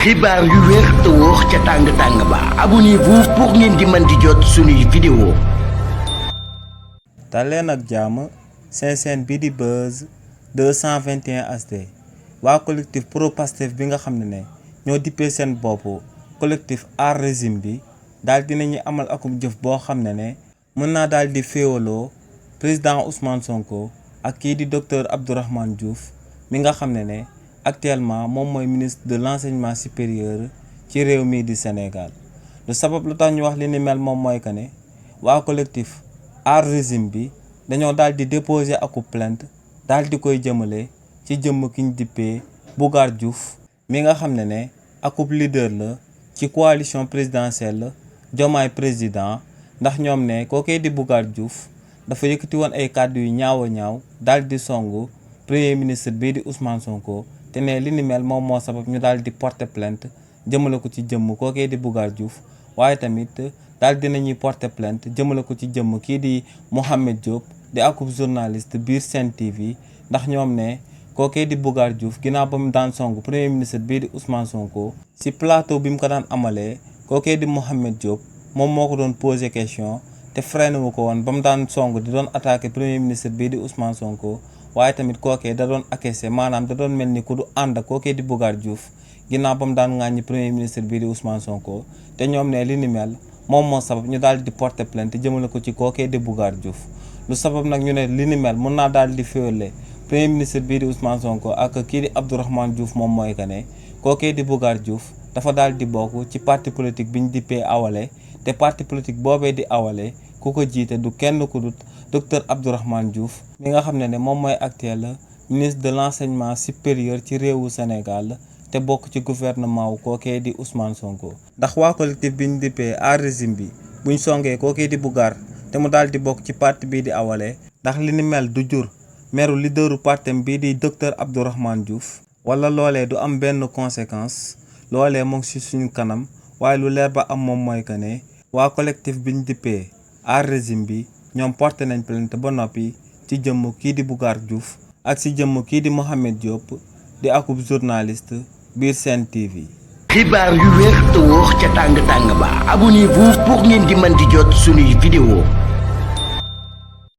xibaar yu wér te wóor ca tàng-tàng ba abonnez-vous pour ngeen di mën di jot suñuy vidéo. daleen ak jàmm seen chaîne bi di Buzz 221 HD waa collectif pro Pastef bi nga xam ne ñoo dippee seen bopp collectif aar régime bi daal dinañu amal akum jëf boo xam ne mën naa daal di féewaloo président Ousmane Sonko ak kii di docteur Abdourahmane Diouf mi nga xam ne actuellement moom mooy ministre de l'enseignement supérieur ci réew mii di Sénégal. lu sabab lu tax ñu wax li ni mel moom mooy que ne waa collectif aar régime bi dañoo daal di déposer aku plainte daal di koy jëmale ci jëmm ki ñu dippee Bougar Diouf mi nga xam ne akub leader la ci coalition présidentielle Diomaye président ndax ñoom ne kookee di Bougar Diouf dafa yëkkati woon ay kàddu yu ñaaw a ñaaw daal di songu premier ministre bii di Ousmane Sonko te ne li ni mel moom moo sabab ñu daal di porter plainte jëmale ko ci jëmm kookee di Bougar Diouf waaye tamit daal dinañuy porter plainte jëmale ko ci jëmm kii di Mouhamed Diop di akub journaliste biir Sen TV ndax ñoom ne kookee di Bougar Diouf ginnaaw ba mu daan song premier ministre bii di Ousmane Sonko si plateau bi mu ko daan amalee kookee di Mouhamed Diop moom moo ko doon poser question te freiné wu ko woon ba mu daan song di doon attaqué premier ministre bii di Ousmane Sonko waaye tamit kookee da doon akese maanaam da doon mel ni ku du ànd ak kookee di Bougar Diouf ginnaaw ba mu daan ŋàññi premier ministre bii di Ousmane Sonko te ñoom ne li ni mel moom moo sabab ñu daal di porter plainte jëmale ko ci kookee di Bougar Diouf lu sabab nag ñu ne li ni mel mun naa daal di féewale premier ministre bii di Ousmane Sonko ak kii di Abdourahmane Diouf moom mooy que ne kookee di Bougar Diouf dafa daal di bokk ci parti politique bi ñu dippee Awalé te parti politique boobee di Awalé ku ko jiite du kenn ku dut docteur Abdourahmane Diouf mi nga xam ne moom mooy actuel ministre de l'enseignement supérieur ci réewu Sénégal te bokk ci gouvernement wu kookee di Ousmane Sonko. ndax waa collectif bi ñu dippee aar régime bi buñ songee kookee di Bougar te mu daal di bokk ci parti bii di Awalé ndax li ni mel du jur meru leaderu partem bii di docteur Abdourahmane Diouf wala loolee du am benn conséquence loolee mu ngi ci suñu kanam waaye lu leer ba am moom mooy que ne waa collectif bi ñu dippee aar régime bi ñoom porté nañ plainte ba noppi ci jëmm kii di Bougar Diouf ak ci jëmm kii di Mouhamed Diop di akub journaliste biir Sen TV. xibaar yu wér te wóor ca tàng-tàng ba abonnez-vous pour ngeen di mën di jot suñuy vidéo.